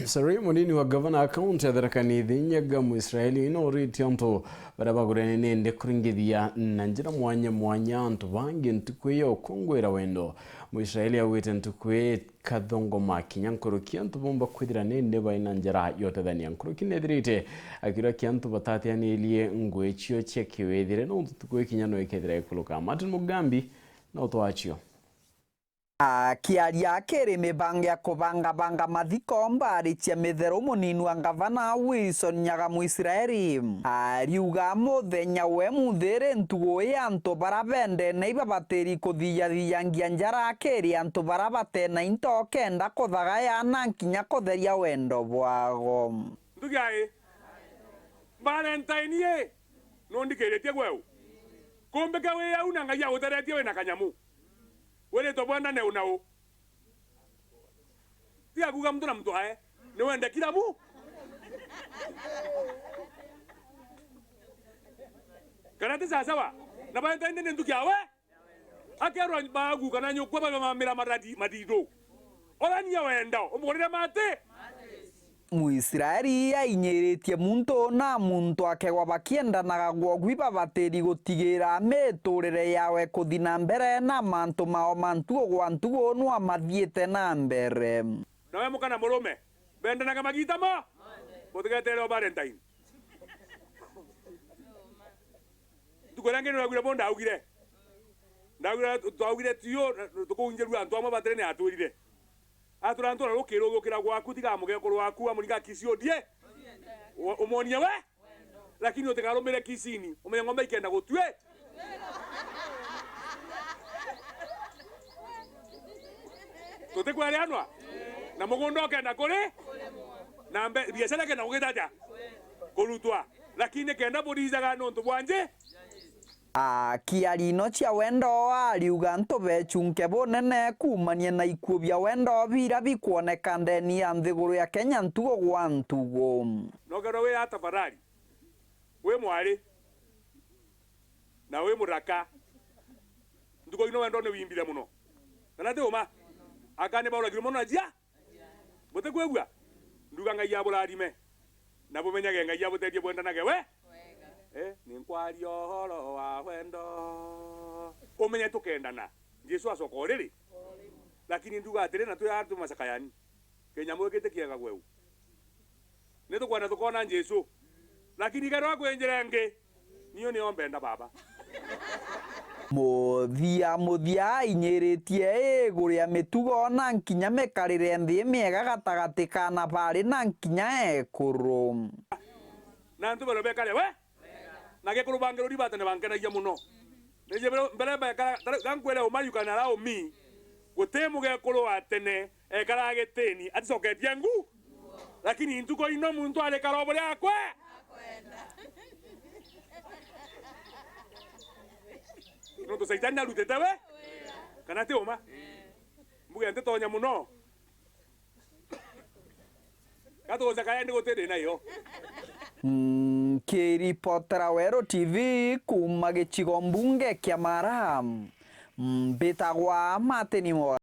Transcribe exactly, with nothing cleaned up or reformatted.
Sorry, munini wa gavana wa kaunti ya Tharaka Nithi, Nyaga Mwisraeli, nooritie antu baria bagurene nende kuringithia na njira mwanya mwanya antu bangi ntuku ya ukungwira wendo. Mwisraeli augite ntuku ii kathongoma kinya nkuruki antu bomba kwithira nende baina njira ya utethania. Nkuruki nethirite akiurakia antu batatianirie ngui cio cia kiwithire, nontu ntuku ii kinya no ikethira ikuruka. Martin Mugambi no twachio. Akiaria akiri mibango ya kubangabanga mathiko, Mbarichia Mitheru, munini wa ngavana Wilson Nyaga Mwisraeli, ariuga muthenya we munthiri ntugu ii antu bara bendene ibabatiri kuthiyathiyangia njara akiri antu bara batena into kenda kuthagaya na nkinya kutheria wendo bwago. Ntugi ai? Valentine ii, nundikiritie gweu? Kumbike wi au na Ngai aguteretie wina kanyamu. Wiritwe bwendane u na u. Tiga kuuga muntu na muntu ae, ni wende kila mu. Kana ti sasawa? Na Valentine ni ntuki yawe? Akerwa baagu kana nyukwa bamamira maradi madido. Orania wendo, umugurire mati. Mwisraeli ainyiritie muntu na muntu akegwa bakiendanaga gwogwi babatiri gutigira miturire yawe kuthi na mbere na mantu mao ma ntugu gwa ntugu nwa mathiite na mbere. Nawe muka na murume, bendanage magiita mo, butigetere o Valentine. Ntuku iria ingi niragwire bo ndaugire. Ndaugire, twaugire tiyo, tukuunjirua antu amwe batiri ni atwirire. Atura antu na rukiri ugukira gwaku, tiga mugekuru waku, amuringa kisi udie. U-, umonie we. Lakini utikarumire kisini. Umenye ng'ombe ikenda gutwi. Tutikwerianwa? Na mugunda ukenda kuri? Na mbe-, biashara ikenda kugita atia? Kurutwa. Lakini kenda burijaga nontu bwa nji? Akiaria ino cia wendo, ariuga antu becunke bunene kuumania na ikuu bia wendo bira bikwoneka ndeni ya nthiguru ya Kenya ntugu gwa ntugu. Nokerwa wi ata tafadhali? Wi mwari, na wi muthaka. Ntuku ino wendo ni wimbire muno. Kana ti uma? Aka ni bauragirwe muno na njia. Butikwigua? Nduga Ngai aburatime. Na bumenyage Ngai abuteethie bwendanage we. Eh, ni nkwaria uhoro wa wendo. Umenye tukendana. Jesu acoka uriri. Lakini nduga atiri, na twi aa twi macakayani. Kinyamu giki ti kiega gweu. Ni tukwenda tukoona Jesu. Lakini ikerwa kwinjira ingi, niu nio mbenda Baba. Muthia muthia ainyiritie iguru ya mitugo na nkinya mikarire nthi miega gatagati ka na bari na nkinya ekuru. Na antu bano bekare we, na gekuru bangi ruri batene bankenagia muno. Nije mbere, mbere bekara, ta riu, ga nkwire uma, you can allow me, guti mugekuru wa tene ekaraga gitini aticoketie ngu. Lakini ntuku ino muntu arikara o buria akwe. Nontu Saitani narutite we. Kana ti uma? Mbuge ntitonya muno. Gatuguca kaya ndi guti thina iyo. Nkiripotera Weru T V kuuma gicigo mbunge kia Mara, mbitagwa Martin Mwa.